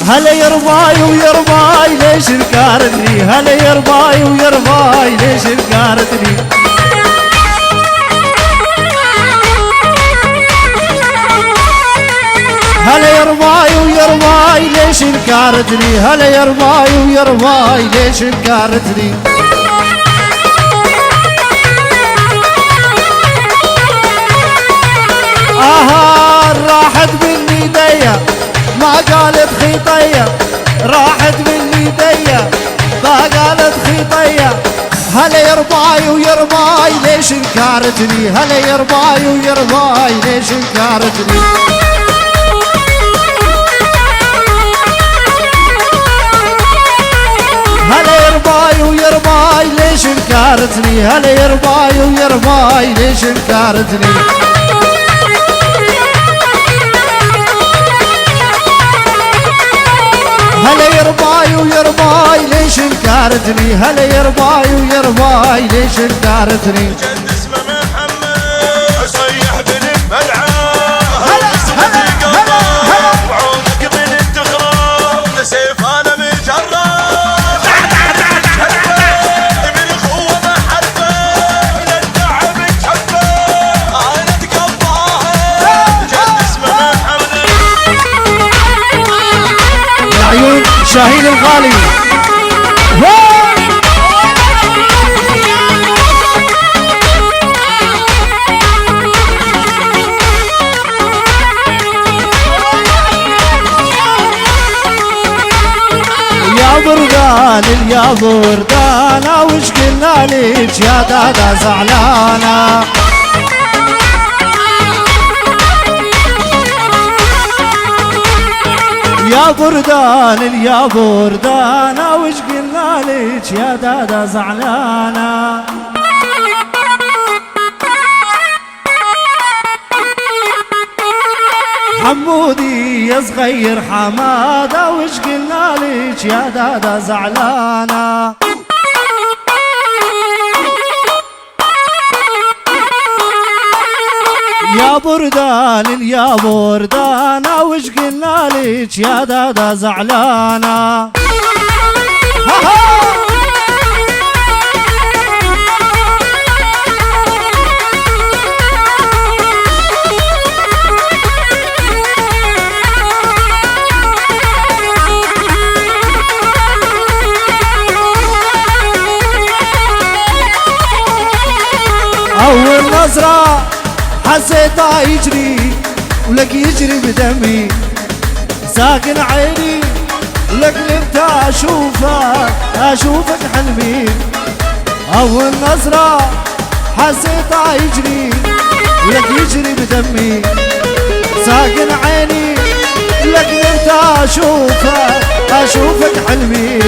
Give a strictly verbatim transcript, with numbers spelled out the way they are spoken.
Hele yerbay û yerbay lê şirkaretnî, hele yerbay û yerbay lê şirkaretnî. Hele yerbay û yerbay lê şirkaretnî, hele yerbay û yerbay lê şirkaretnî. Aha, rahet bin nîdeye, ma galet xîteye, rahet bin nîdeye, ma galet xîteye. Hele yerbay û yerbay lê şirkaretnî, hele yerbay û yerbay lê şirkaretnî. Hele yerbay û yerbay lê şirkaretnî, hele yerbay û yerbay lê şirkaretnî. Hele yerbay û yerbay lê şirkaretnî, hele yerbay û yerbay lê şirkaretnî. العيون شاهين الغالي. يا بردان، يا بردان، وش قلنا لك يا دادا زعلانة؟ يا بردان، يا بردان، وش قلنا لك يا دادا زعلانة؟ حمودي يا صغير حمادة، وش قلنا لك يا دادا زعلانة؟ يا بردان، يا بردان، وش قلنا لك يا دادا زعلانة؟ أول نظرة حسيت يجري ولك يجري بدمي. ساكن عيني لك لمتى أشوفك، أشوفك حلمي. أول نظرة حسيت يجري لك يجري بدمي. ساكن عيني لك لمتى أشوفك، أشوفك حلمي.